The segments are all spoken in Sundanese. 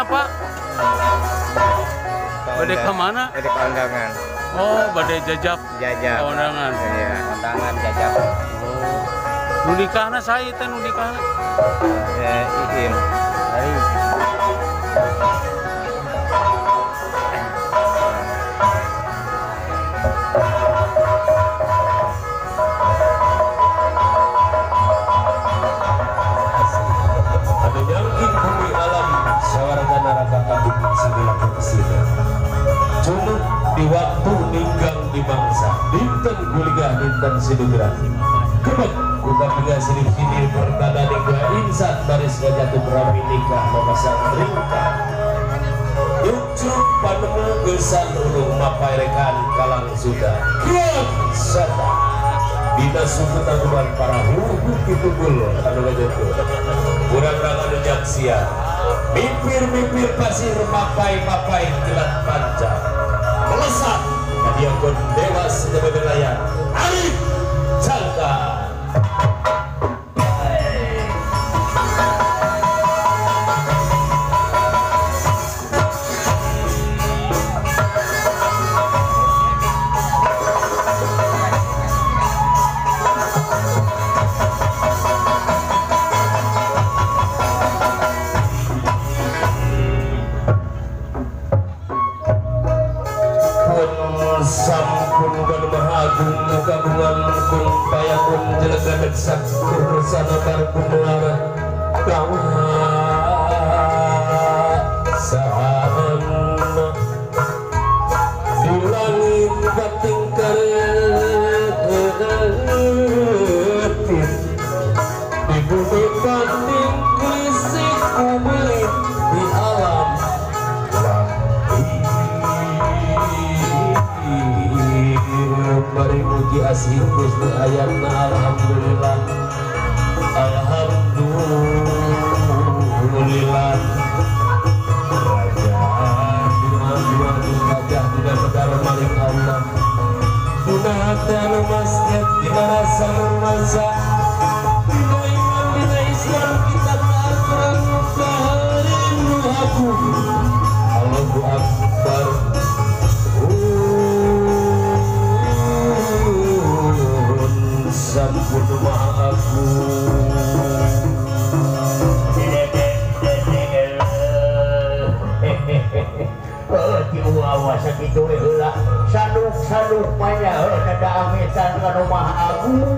Pak? Bade ka mana? Bade ka undangan. Oh, bade jajap. Jajap. Undangan. Iya, undangan jajap. Oh. Nu nikahna saha teh nu nikahna? Iim. Ari. Anu nyangking bumi alam sawarga naraka kabut segala kesina. Cunuk di waktu ninggang di mangsa, dinten guligah dinten sidugra. Kebek kuda tiga sirip sindir pertanda ningga insan baris ngajatuh rami nikah memasang ringkah. Yukcuk panemu gesan ulung mapai rekan kalang suda. Kian sata dina suku tangguhan para huhu kitugul anu ngajatuh. Urang-urang anu nyaksian mipir-mipir pasir mapai-mapai kilat panca melesat kadiakon dewas sebagai layar Arif Jangka. Sampun kan maha agung kagungan kun payakun jelegadeg sakur sana barkumelara kawasan di langit bating karetin di bumi bating gelisik kubelit di alam mari muji asih Gusti ayatna alhamdulillah alhamdulillah raja dua gajah dina pedar maling Allah dina hati anu masjid dina rasa masa dina iman dina Islam kitab Al-Quran karim aku Allahu Akbar. Sampun maha agung. Tiwawa sakitu we heula sanuk-sanuk manya nada amitan ka nu maha agung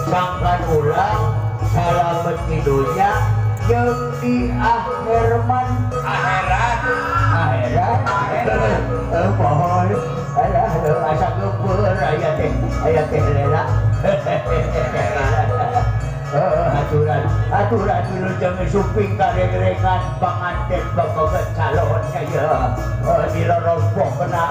sangkan ulang salamet di dunya jeung di akhirat akhirat akhirat pohon alah asa geupeur aya teh lela aturan aturan wilujeng suping kareng-rengan panganten babagan calonnya ya dilorompoh kena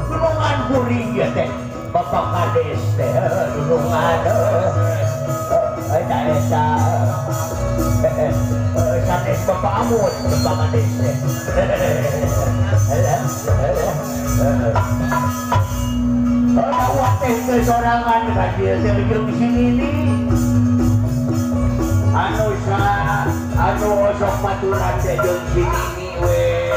dunungan kuring ya teh Bapak Kades teh dunungan eta eta sanes Bapak Amut Bapak Kades teh teh kesorangan ka dieu teh jeung sini anu sa anu osok maturan teh jeung sini we.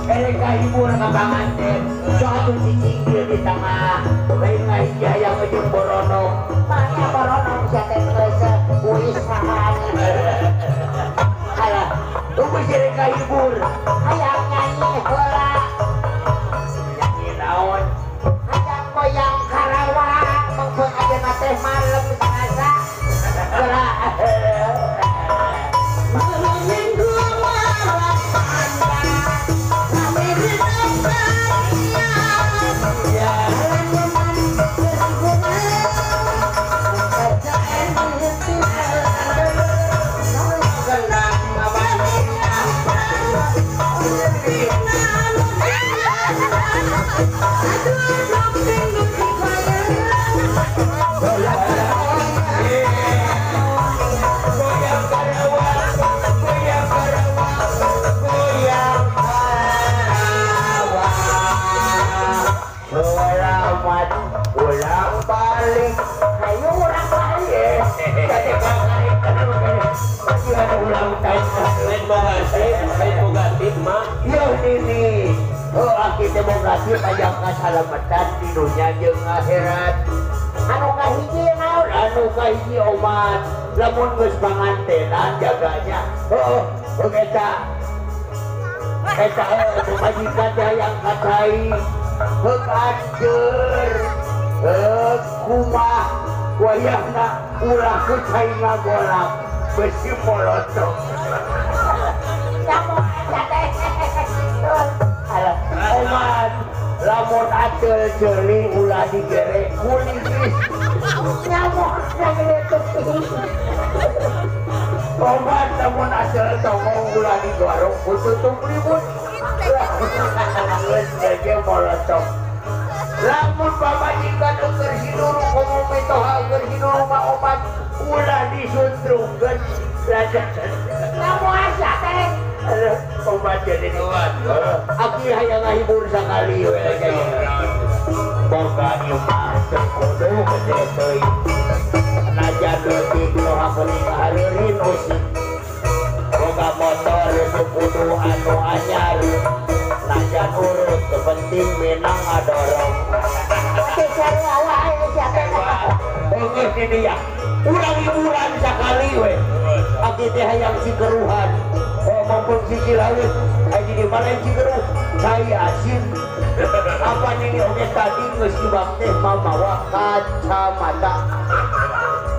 Kaya kahibur ka panganten. Suatu cicing dia di tengah. Lain ngahiji hayang ujung boronong. Mana boronong sia teh geus uisahan. Alah, tunggu sih kahibur. Hayang nyanyi heula. Nyanyi naon? Hayang goyang Karawang, mengkeun ayeuna teh malem sarasa. Geura. Minggu malam panjang, kami di tempatnya. Ulang balik, ayo ulang balik. Ulang tahun, lain boga tip, mah. Yo ini, oh aki teh boga tip aya kasalamatan di dunya jeung akhirat. Anu kahiji naon? Anu kahiji omat. Lamun geus pangantenan jaganya. Oh, eta. Eta pamajikan teh hayang ka cai. Heuk anjeur. Heuk kumah wayahna ulah ku cai ngagolak. Besi molotok. Kamu aja teh. Alah, omat lamun ateul ceuli ulah digere kuligis. Nyamuk ngageletuk. Omat lamun ateul tongong ulah digorok ku tutup libut. Geus gege molotok. Lamun pamajikan keur hiduru komo mitoha keur hiduru mah omat ulah disuntrungkeun. Kamu aja teh. Omat jadi omat. Aki hayang ngahibur sakali we. Boga imah teu kudu gede teuing. Najan leutik nu hakuning hareureun usik. Boga motor teu kudu anu anyar. Najan urut teu penting minang ngadorong. Teu sarua wae sia teh. Beungeut di dia. Urang hiburan sakali we. Aki teh hayang sikeruhan. Oh, maupun sisi laut, aja di mana Cikeruh, cai asin. Apa ini oke tadi geus dibak teh mamawa kacamata.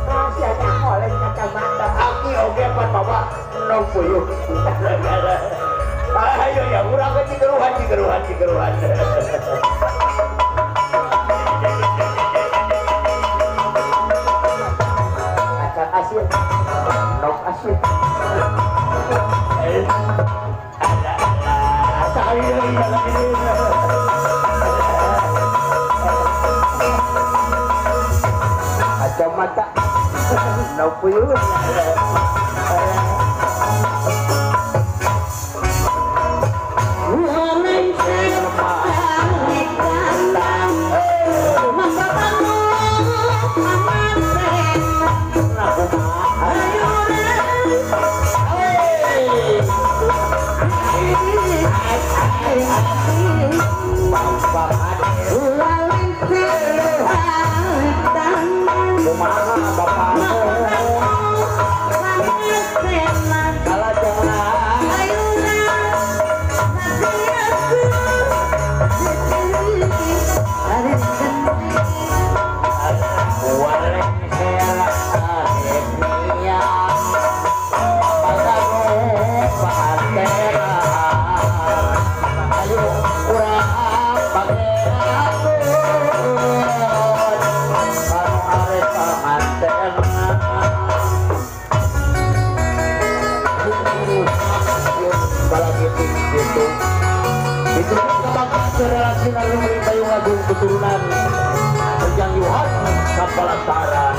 Masih ada oleh kacamata. Aki oke pan mawa endog puyuh. Ayo ya, urang ke Cikeruhan, Cikeruhan, Cikeruhan. Kacang asin, endog asin. Kacamata, endog puyuh. Keturunan Rejang Yuhan Kapalantaran.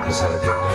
Kesarjana.